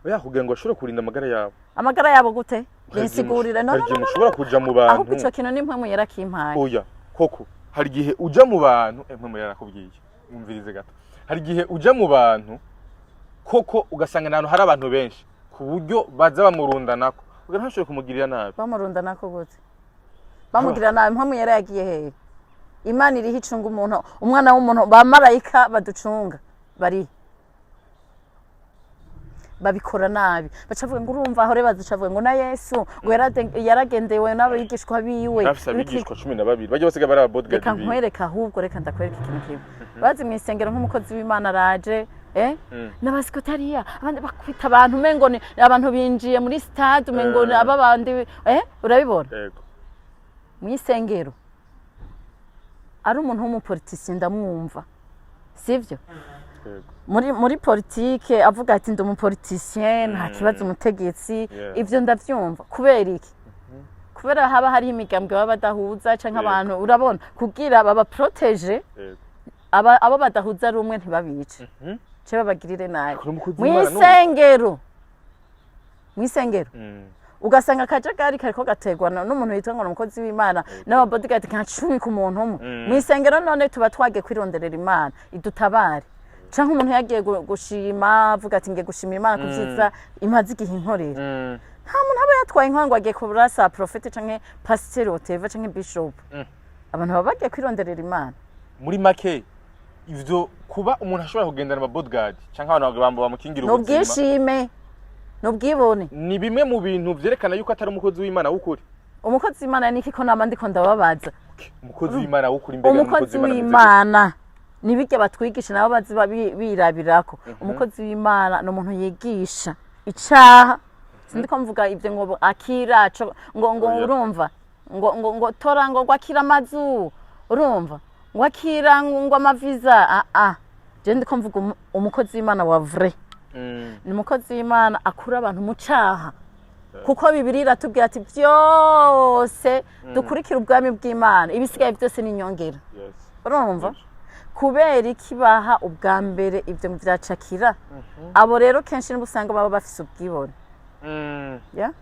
Oya, kugira ngo bashobore kurinda amagara yabo. Amagara yabo gute? Hari igihe Binsigurire. No, hari no, igihe no, no, mushobora no. kuja mu Ahubwo bantu. ico kintu ni mpwemu yarakimpaye. Oya, koko hari igihe uja mu bantu, mpwemu yarakubwiye, umvirize gato. Hari igihe uja mu bantu koko ugasanga ahantu hari abantu benshi ku buryo baza bamurundanako, kugira ntashobore kumugirira nabi. Bamurunda nako gute? Bamugira nabi? Mpwemu yera yagiye hehe? Imana iriho icunga umuntu, umwana w'umuntu, bamarayika baducunga bari babikora nabi, baca bavuga ngo urumva aho rero, bazica bavuga ngo na Yesu ngo yaragendewe n'abigishwa biwe. Afise abigishwa 12, bajya basiga bari aba bodyguard Reka biwe. nkwereke, ahubwo reka ndakwereka ikintu kimwe bazi mu isengero. Nk'umukozi w'Imana araje, n'abasikotariya, abandi bakwita abantu, umengo ni abantu binjiye muri stade, umengo ni aba bandi, urabibona? Yego. Mu isengero ari umuntu w'umupolitisiye, ndamwumva, sivyo? Yego. Muri politike avuga ati ndi umupoliticien, nta kibazo, umutegetsi. Ivyo ndavyumva. Kubera iki? Kubera haba hariho imigambwe baba badahuza canke abantu, urabona, kugira baba protège abo badahuza rumwe, ntibabice ce babagirire nabi. Kuri umukozi w'Imana n'ubu. Mw'isengero ugasanga akajagari kariko gaterwa n'umuntu yitwa ngo ni umukozi w'Imana n'aba bodyguard nka 10 ku muntu umwe mw'isengero. None tuba twagiye kwironderera Imana idutabare, canke umuntu yagiye gushima, avuga ati ngiye gushima Imana ku vyiza imaze igihe inkorera. Nta muntu aba yatwaye inka ngo agiye kurasa profete canke pasiteri whatever canke bishop. Abantu baba bagiye kwironderera Imana. Muri make, ivyo kuba umuntu ashobora kugendana aba bodyguard canke abantu bamukingira Ni ubuzima, ubwishime, ni ubwibone. Ni bimwe mu bintu vyerekana yuko atari umukozi w'Imana w'ukuri. Umukozi w'Imana niki ko nama ndiko ndababaza? Umukozi w'Imana w'ukuri mbega ni Umukozi w'Imana ameze gute? w'Imana nibirya batwigisha nabo bazi birabirako. Umukozi w'Imana ni umuntu yigisha icaha. Sindiko mvuga ibyo ngo akira ngo Oya. urumva ngo tora ngo akira amazu, urumva, ngo akira ngo amaviza. Ah ah, je ndiko mvuga umukozi w'Imana wa vrai. Ni umukozi w'Imana akura abantu mu caha, kuko Bibiliya iratubwira ati byose dukurikire ubwami bw'Imana, ibisigaye byose ni inyongera. Urumva? Kubera iki baha ubwa mbere ibyo vyacakira? Abo rero kenshi nibo usanga baba bafise ubwibone. Ya.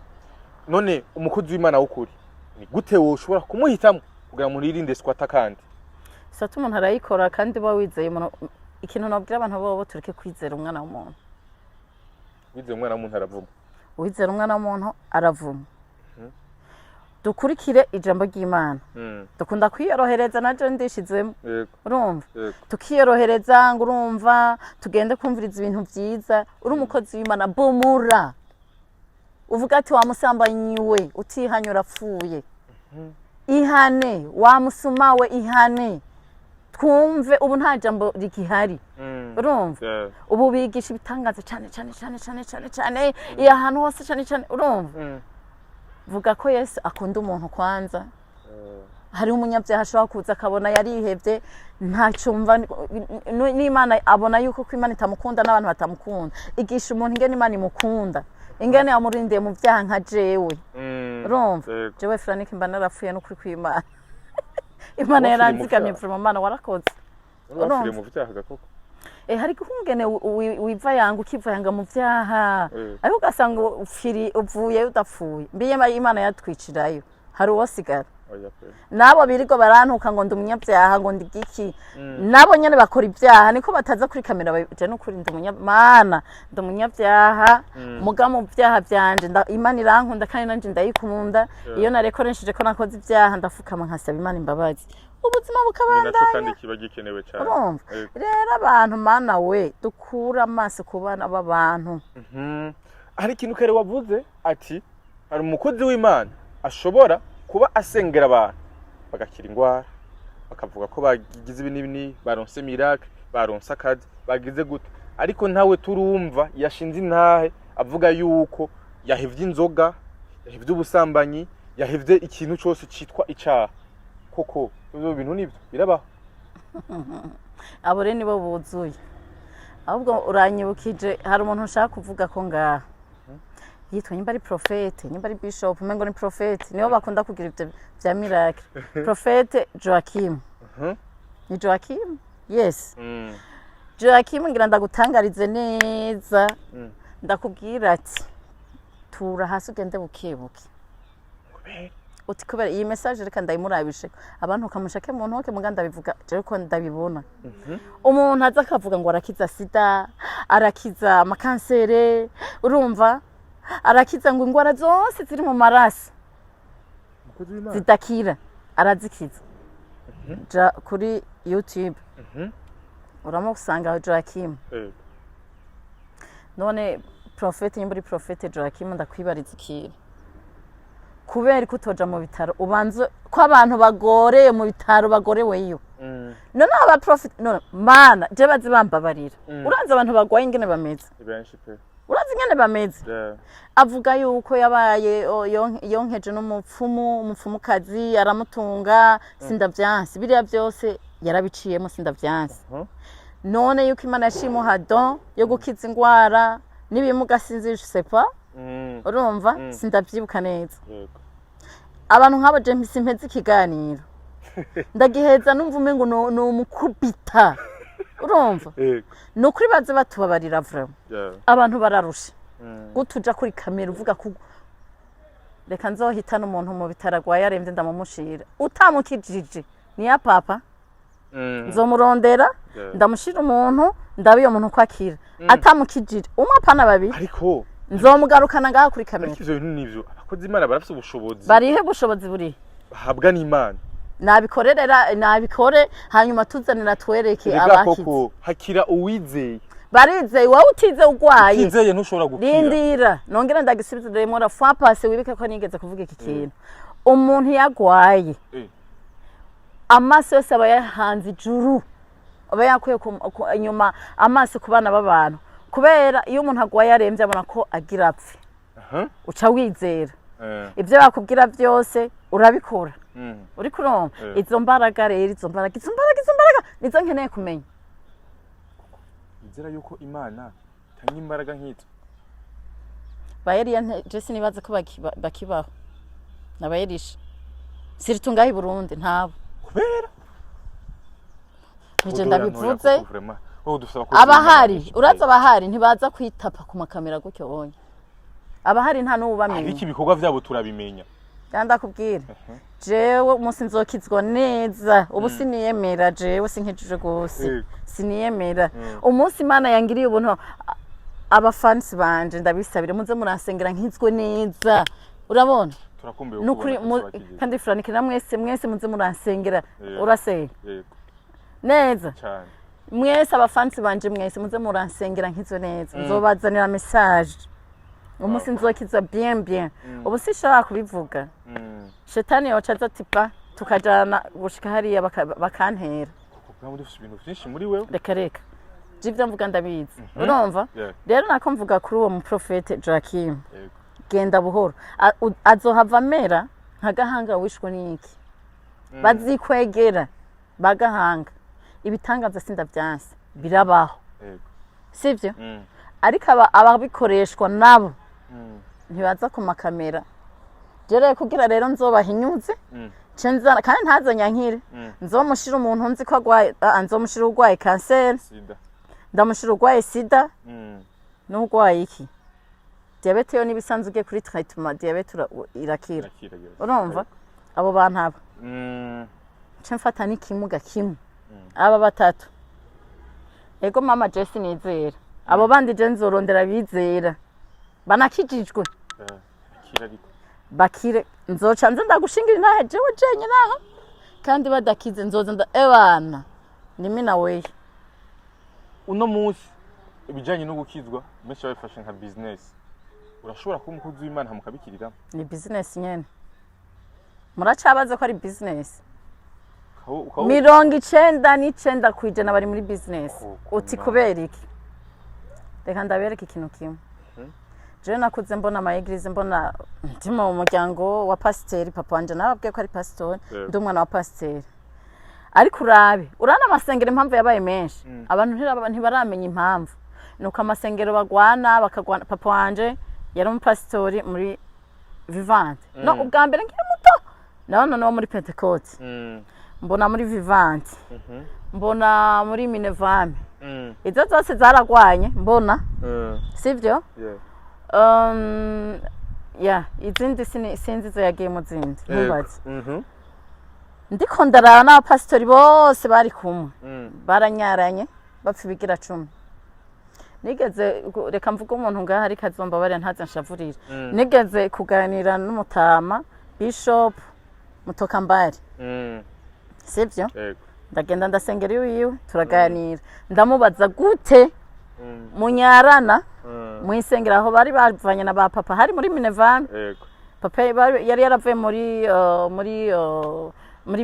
None umukozi w'Imana w'ukuri ni gute woshobora kumuhitamo kugira ngo yirinde squatter kandi? Sata umuntu arayikora kandi uba wizeye umuntu. Ikintu nabwira abantu bobo, tureke kwizera umwana w'umuntu. Wizeye umwana w'umuntu aravuma. Uwizera umwana w'umuntu aravuma. Dukurikire ijambo ry'Imana. Dukunda kwiyorohereza, naje ndishizemo. Urumva? Yego. Tukiyorohereza ngo urumva tugende kumviriza ibintu vyiza. Uri umukozi w'Imana, bomura uvuga ati wamusambanyiwe utihanye urapfuye, ihane. Wa musuma we, ihane. Twumve ubu nta jambo rigihari. Urumva? Ubu bigisha ibitangaza cane cane cane cane cane cane, iyo ahantu hose cane cane, urumva? Vuga ko Yesu akunda umuntu kwanza. Hariho umunyabyaha ashobora kuza akabona yarihebye, ntacumva n'Imana, abona yuko ko Imana itamukunda n'abantu batamukunda. Igisha umuntu ingene Imana imukunda, ingene yamurindiye mu byaha nka jewe. Urumva? Yego. Jewe Frank, mba narapfuye n'ukuri kw'Imana. Imana Wapfiriye mu yaranzigamye. vyaha. Vraiment, Mana warakoze. Wapfiriye mu vyaha gakoko. Hari ukungene wivayanga, ukivayanga mu vyaha, ariko ugasanga upfuye udapfuye. Mbiye Imana yatwicirayo, hari uwosigara? Oya pe. Nabo birirwa barantuka ngo ndi umunyabyaha, ngo ndi igiki, nabo nyene bakora ibyaha, niko bataza kuri kamera. Je nukuri ndi umunyamana, ndi umunyabyaha, muga mu byaha byanje Imana irankunda kandi nanje ndayikunda. Iyo narekoresheje ko nakoze ibyaha, ndafukama nkasaba Imana imbabazi, ubuzima Ni naco bukabandanya. kandi kiba gikenewe cyane. Urumva? Yego. Rero abantu, Mana we, dukure amaso ku bana b'abantu. Hari ikintu kare wavuze ati hari umukozi w'Imana ashobora kuba asengera abantu bagakira indwara, bakavuga ko bagize ibi n'ibi n'ibi, baronse miracle, baronse akazi, bagize gute, ariko ntawe turumva yashinze intahe avuga yuko yahevye inzoga, yahevye ubusambanyi, yahevye ikintu cose citwa icaha. Koko ivyo bintu nivyo birabaho? Abo rero nibo buzuye. Ahubwo uranyibukije, hari umuntu nshaka kuvuga ko ngaha yitwa, nyimba ari prophète, nyimba ari bishop, umengo ni prophète, nibo bakunda kugira ibyo bya miracle, Prophète Joachim. Ni Joachim, yes. Joachim, ngira ndagutangarize neza. Ndakubwira ati tura hasi, ugende buke buke. Kubera? Uti kubera iyi message, reka ndayimurabishe abantu kamushake mu ntoke, muga ndabivuga jewe ko ndabibona. Umuntu aza akavuga ngo arakiza sida, arakiza amakansere, urumva, arakiza ngo ingwara zose ziri mu maraso Umukozi w'Imana zidakira arazikiza. Ja kuri YouTube, uramusanga Joachim. None prophète, nimba uri Prophète Joachim, ndakwibariza ikintu: kubera ko utoja mu bitaro, ubanze ko abantu bagoreye mu bitaro bagoreweyo? None aba prophète, none Mana, je bazi bambabarira. Urazi abantu bagwaye ingene bameze? Ni benshi pe. Urazi ingene bameze? Yeah. Avuga yuko yabaye yonkeje n'umupfumu, umupfumukazi aramutunga, sindavyansi, biriya byose yarabiciyemo, sindavyansi. None yuko Imana yashimuha don yo gukiza ingwara n'ibimuga, sinzi, je sais pas. Urumva? Sindavyibuka neza. Abantu nk'abo je simpeza ikiganiro, ndagiheza numva umengo ni umukubita, urumva? Yego. Ni ukuri baze batubabarira vraiment. Abantu bararusha. Gutuja kuri kamera uvuga ko reka nzohitana umuntu mu bitaro agwaye aremvye, ndamumushira, utamukijije niya papa. Nzomurondera, ndamushira umuntu, ndabe iyo muntu uko akira atamukijije umwe, apana babiri. Ariko Nzomugarukana ngaha kuri kamera. Ariko ivyo bintu nivyo, abakozi Imana barafise ubushobozi Barihe? Ubushobozi burihe? bahabwa n'Imana. Nabikorerera, nabikore, hanyuma tuzanira twereke Erega abakize. koko hakira uwizeye. Barizeye, wowe utize urwaye. Utizeye ntushobora gukira. Rindira nongera ndagisubiza la fois passée, wibuke ko nigeze kuvuga iki kintu: umuntu yagwaye, amaso yose aba yahanze ijuru, aba yakuye inyuma amaso ku bana b'abantu, kubera iyo umuntu agwaye aremvye abona ko agira apfe. Uca wizera. Ibyo bakubwira byose urabikora. Uriko urumva? Izo mbaraga rero, izo mbaraga, izo mbaraga, izo mbaraga nizo nkeneye kumenya. Izera yuko Imana itanga imbaraga nk'izo. Ba Eliya je sinibaza ko bakibaho naba Elisha, surtout ngaho i Burundi ntabo. Kubera? Nije ndabivuze. Wowe dufise abakozi b'Imana Abahari benshi pe. Uraza abahari ntibaza kwitapa ku makamera gutyo bonye, abahari nta n'ubu Ariko bamenya. ibikorwa vyabo turabimenya. Kandi ndakubwira, jewe umunsi nzokizwa neza, ubu siniyemera, jewe sinkijije rwose. Siniyemera. Umunsi Imana yangiriye ubuntu, abafansi banje ndabisabire muze muransengera nkizwe neza, urabona? Turakumbuye Nukuri kukubona kabisa. kandi Frank, na mwese mwese muze muransengera. Urasenga Yego. neza? Cyane. Mwese abafansi banje, mwese muze muransengera nkizwe neza, nzobazanira message umunsi nzokiza bien bien. Ubu sinshobora kubivuga. Shetani yoca aza ati pa tukajana gushika hariya bakantera. Kuko bwaba dufise ibintu vyinshi muri wewe. Reka reka, je ivyo mvuga ndabizi, urumva? Yeah. Rero nako mvuga kuri uwo muprofete Joachim. Yego. Genda buhoro. Azohava amera nka Gahanga wishwe n'iki, bazikwegera bagahanga. Ibitangaza sindavyanse, birabaho. Sivyo? Ariko ababikoreshwa nabo ntibaza ku makamera. Rero kugira rero nzobahinyuze, nce nzana kandi ntazanyankire. Nzomushira umuntu nzi ko agwaye, nzomushira urwaye kanseri, sida, ndamushira urwaye sida n'urwaye iki, diyabete. Yo n'ibisanzwe, ugiye kuri traitement, diyabete irakira. Irakira, yes. Urumva abo bantu aba nce mfata n'ikimuga kimwe, aba batatu. Ego mama, jesi nizera abo bandi, je nzorondera bizera banakijijwe. Akira ariko. Bakire, nzoca nze ndagushingira intahe jewe jenyine aho, kandi badakize nzoza nda ebana nimi naweyo. Uno munsi ibijyanye no gukizwa benshi babifashe nka business. Urashobora kuba umukozi w'Imana mukabikiriramo? Ni business nyene, muracabaze ko ari business. 99% bari muri business. Koko. Uti Mana. kubera iki? Reka ndabereke ikintu kimwe. Jewe nakuze mbona ama église, mbona ndi mu muryango wa pasiteri. Papa wanje nababwiye ko ari pasitori. Ndi umwana wa pasiteri, ariko urabe urana amasengero impamvu yabaye menshi. Abantu ntibaramenya impamvu, nuko amasengero bagwana, bakagwana. Papa wanje yari umupasitori muri Vivante. No ubwa mbere nkiri muto nawe noneho muri Pentecote, mbona muri Vivante, mbona muri Minevame. Izo zose zaragwanye mbona. Sibyo? Yeah. Ya izindi sinzi izo yagiye mu zindi, ntubaze. Ndiko ndaraba n'abapasitori bose bari kumwe, baranyaranye bapfa ibigira 10. Nigeze reka mvuge umuntu ngaha, ariko azombabarira ntaze nshavurira. Nigeze kuganira n'umutama Bishop Mutokambari. Sibyo? Yego. Ndagenda ndasengera iwiwe, turaganira, ndamubaza gute munyarana mu isengero aho bari bavanye na ba papa, hari muri Minevame. Papa yari yaravuye muri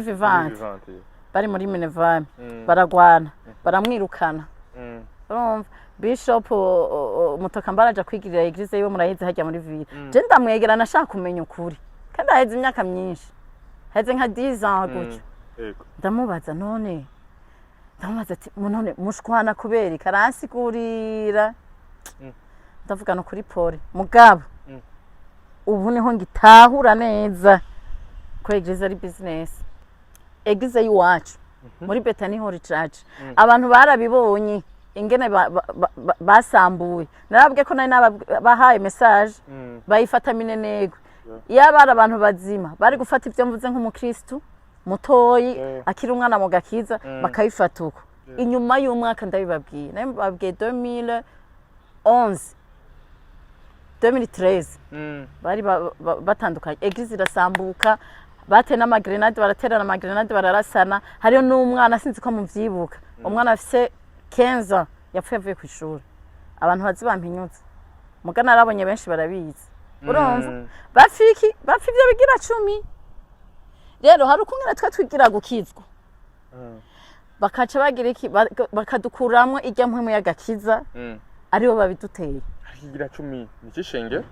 Vivante. Vivante, yeah. Bari muri Minevame, baragwana, baramwirukana. Urumva Bishop Mutokambara aja kwigirira église yiwe, murayizi hajya muri ville. Je ndamwegera, nashaka kumenya ukuri, kandi haheze imyaka myinshi, haheze nka 10 ans gutyo. Ndamubaza none, ndamubaza ati: None mushwana kubera iki?" Aransigurira. Ndavuga no kuri pole mugabo. Ubu niho ngitahura neza ko église ari business. Église y'iwacu muri Bethany Holy Church, abantu barabibonye ingene basambuye. Narabwiye ko nari nabahaye message, bayifata minenegwe. Iyo abari abantu bazima bari gufata ibyo mvuze nk'umukristu mutoyi akiri umwana mu gakiza, bakabifata uko. Inyuma y'umwaka, ndabibabwiye, nayo mbabwiye 2011, 2013, bari batandukanye, église irasambuka, bateye n'amagrenade, baraterana amagrenade, bararasana. Hariyo n'umwana, sinzi ko muvyibuka, umwana afise 15 ans yapfuye avuye ku ishuri. Abantu bazi bampinyutse muga narabonye benshi barabizi. Urumva bapfa iki? Bapfa ivyo bigira 10. Rero hari ukungene twe twigira gukizwa, bakaca bagira iki? Bakadukuramwo irya mpwemu y'agakiza, aribo babiduteye. Kigira 10 ni ic'ishengero.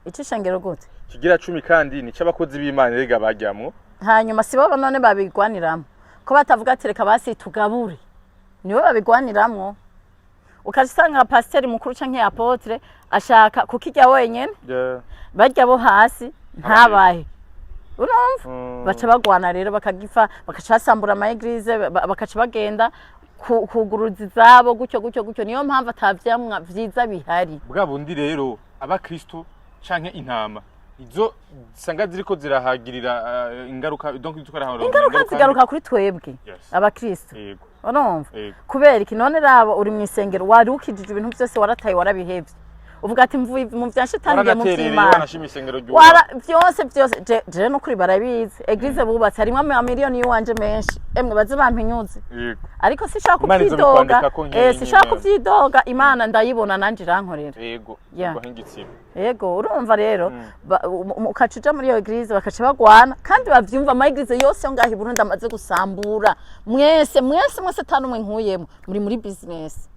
Icishengero gute? Kigira 10 kandi ni c'abakozi b'Imana rega bajyamwo. Hanyuma si bo none babigwaniramo, ko batavuga ati reka basi tugabure? Nibo babigwaniramwo, ukaca usanga nka pasiteri mukuru canke apôtre ashaka kukirya wenyene, barya bo hasi ntabahe. Urumva baca bagwana rero, bakagifa, bakaca basambura ama église, bakaca bagenda kuguruza izabo gutyo gutyo gutyo. Niyo mpamvu ata vyamwa vyiza bihari. Bwa bundi rero abakristo canke intama izo zisanga ziriko zirahagirira ingaruka, donc ziriko zirahagirira. Ingaruka zigaruka kuri twebwe abakristo. Urumva? Yego. Kubera iki none? Rabo uri mu isengero, wari ukijije, ibintu byose warataye, warabihevye, uvuga ati mvuye mu vya shitani ngiye mu waranaterereye, vy'Imana. Wanashima isengero ry'ubu. Wara byose byose, je nukuri barabizi, église bubatse harimwo amamiliyoni y'iwanje menshi, emwe baze bampinyuze. Ariko sinshaka Imana kubyidoga. izobikwandikako Sinshaka nk'iyi. kubyidoga. Imana ndayibona, nanje irankorera. Yego, nk'igitsina. Yego, urumva rero ukaca uja muri iyo église, bakaca bagwana, kandi bavyumva. Ama église yose yo ngaho i Burundi amaze gusambura, mwese mwese mwese, ata n'umwe nkuyemo, muri business.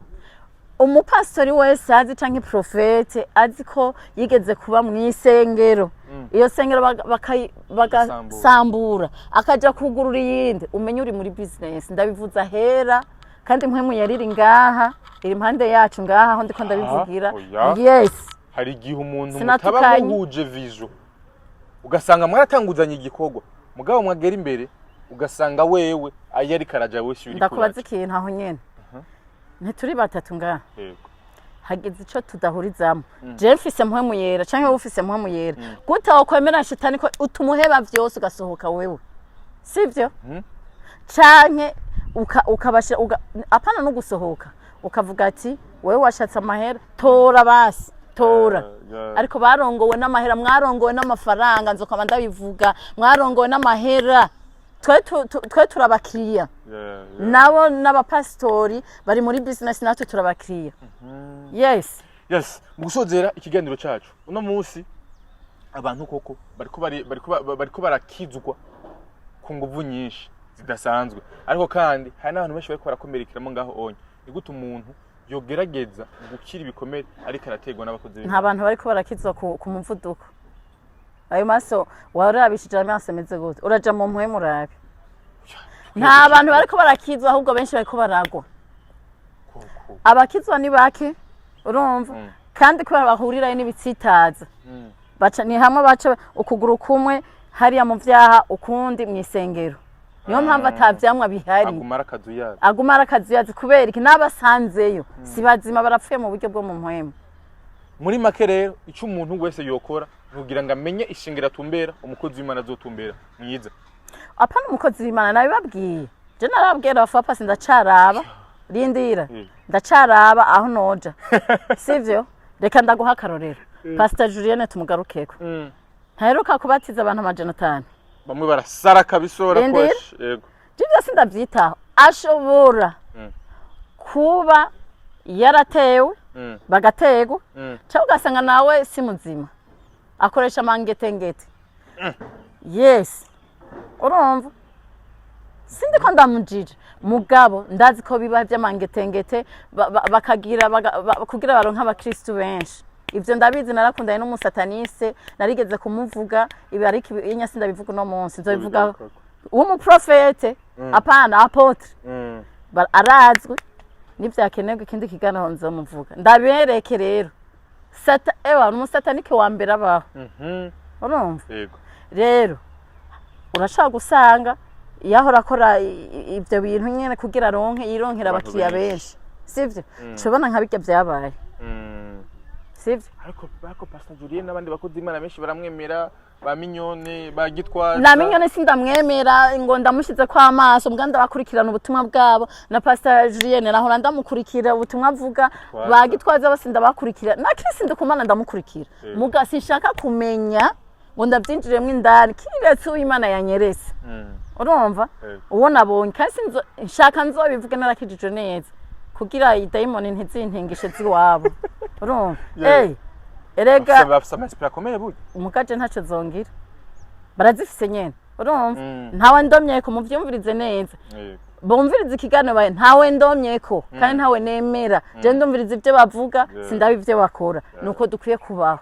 Umupasitori wese azi canke prophète azi ko yigeze kuba mu isengero, iyo sengero bagasambura, akaja kugurura iyindi, umenye uri muri business. Ndabivuza ahera, kandi mpwemu yariri ngaha, iri impande yacu ngaha aho ndiko ndabivugira. Oya. Yes. Hari igihe umuntu mutaba Sinatukanye. muhuje vision, ugasanga mwaratanguzanye igikorwa, mugabo mwagera imbere ugasanga wewe ayo ariko araja, wese uri Ndakubaza ikintu aho nyene: ntituri batatu ngaha? Yego. Hagize ico tudahurizamo, je mfise mpwemu yera canke wowe ufise mpwemu yera, gute wokwemera shitani ko utumuheba vyose ugasohoka wewe, sivyo? Canke ukabashira apana no gusohoka, ukavuga ati: "Wewe washatse amahera, tora basi, tora." Ariko barongowe n'amahera, mwarongowe n'amafaranga, nzokaba ndabivuga, mwarongowe n'amahera. Twe turabakiriya, nabo n'abapasitori bari muri business, natwe turabakiriya, yes. Yes, mu gusozera ikiganiro cacu uno munsi, abantu koko bariko barakizwa ku nguvu nyinshi zidasanzwe, ariko kandi hari n'abantu benshi bariko barakomerekeramo ngaho onye. Ni gute umuntu yogerageza gukira ibikomere ariko araterwa n'abakozi Nta b'Imana? bantu bariko barakizwa ku muvuduko. Ayo maso warabishije, amaso ameze gute? Uraja mu mpwemu urabe. Nta bantu bariko barakizwa, ahubwo benshi bariko baragwa. Koko. Abakizwa ni bake, urumva? Kandi kubera bahurirayo n'ibitsitaza, baca ni hamwe, baca ukuguru kumwe hariya mu vyaha, ukundi mu isengero. Niyo mpamvu ata vyamwa bihari. Aguma ari akazu yabo. Aguma ari akazuyazi. Kubera iki? N'abasanzeyo si bazima, barapfuye mu buryo bwo mu mpwemu. Muri make rero, icyo umuntu wese yokora ni kugira ngo amenye ishingiro atumbera, umukozi w'Imana azotumbera mwiza. Apana umukozi w'Imana, nabibabwiye, je narababwiye abafapasi, ndacaraba, rindira. Ndacaraba aho noja, sivyo? Reka ndaguha akarorero: Pastor Julienne, tumugarukeko, ntaheruka kubatiza abantu 500? Bamwe barasara kabisora. Rindira. Kweshe, yego. Je byose ndavyitaho. Ashobora kuba yaratewe, bagategwa, cyangwa ugasanga nawe si muzima, akoresha amangetengete. Yes, urumva, sindi ko ndamujije, mugabo ndazi ko biba by'amangetengete, bakagira kugira baronke abakristu benshi. Ibyo ndabizi, narakundanye n'umusataniste, narigeze kumuvuga ibi, ariko inya sindabivuga uno munsi, nzobivuga w'umuprofete, apana apôtre. Arazwi, nivyakenerwa ikindi kiganiro nzomuvuga, ndabereke. Rero sata ewa umusatanike wa mbere abaho, urumva? Yego. Rero urashobora gusanga yahora akora ibyo bintu nyene kugira aronke, yironkera abantu abakiriya benshi. Benshi, sivyo? Cubona nka birya vyabaye, sivyo? Ariko Pastor Julien n'abandi bakozi b'Imana benshi baramwemera, ba Mignone, ba Gitwaza. Na Mignone sindamwemera ngo ndamushize ko amaso, mbwa ndabakurikirana ubutumwa bwabo. Na Pastor Julienne nahora ndamukurikira ubutumwa avuga. Gitwaza. Ba Gitwaza bose ndabakurikira, na Chris Ndikumana ndamukurikira. Muga sinshaka kumenya ngo ndabyinjiremo indani, kiretse uwimana yanyeretse. Urumva? Yego. Uwo nabonye kandi nshaka nzobivuge narakijije neza, kugira idayimoni ntizintingishe ziwabo, urumva? Yeah. Eh, erega Bafise ama esprit akomeye burya. Umugaje ntacyo zongira, barazifise nyene, urumva? Ntawe ndomyeko, muvyumvirize neza. Bumvirize ikiganiro bawe, ntawe ndomyeko kandi ntawe nemera. Je ndumviriza ibyo bavuga, sindaba ibyo bakora. Nuko dukwiye kubaho.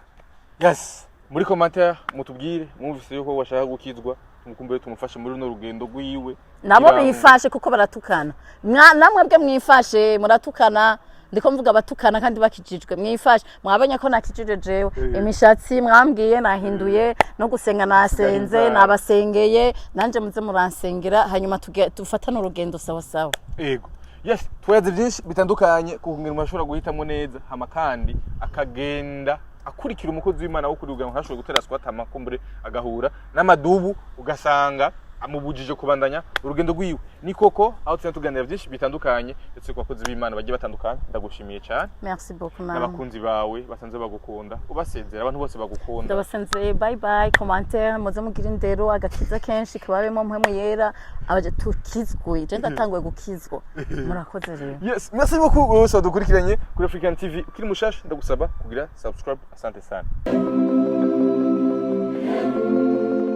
Yes, muri commentaire mutubwire mwumvise yuko washaka gukizwa, tumukumbere, tumufashe muri runo rugendo rwiwe. Nabo kugira ngo bifashe kuko baratukana. Namwe bwe mwifashe, muratukana. Ndiko mvuga abatukana kandi bakijijwe, mwifashe. Mwabonye ko nakijije jewe, imishatsi mwambwiye nahinduye, no gusenga nasenze, inzara. Nabasengeye nanje, muze muransengera, hanyuma dufatane urugendo sawa sawa. Yego, yes, twayaze byinshi bitandukanye ku ngeno umuntu ashobora guhitamo neza, hama kandi akagenda akurikira umukozi w'Imana wo kuri, kugira ngo ntashobore gutera squat, amakumbure agahura n'amadubu, ugasanga amubujije kubandanya urugendo rwiwe. Ni koko aho tugenda tuganira byinshi bitandukanye, ndetse ku bakozi b'Imana bagiye batandukanye. Ndagushimiye cyane. Merci beaucoup namwe. N'abakunzi bawe basanzwe bagukunda, ubasezera, abantu bose bagukunda. Ndabasenzeye, bye bye. Commentaire, muze mugire indero, agakiza kenshi kababemo, mpwemu yera abaje tukizwe. Je ndatanguye gukizwa, murakoze rero. Yes, merci beaucoup wese wadukurikiranye kuri African TV. Ukiri mushasha, ndagusaba kugira subscribe. Asante sana.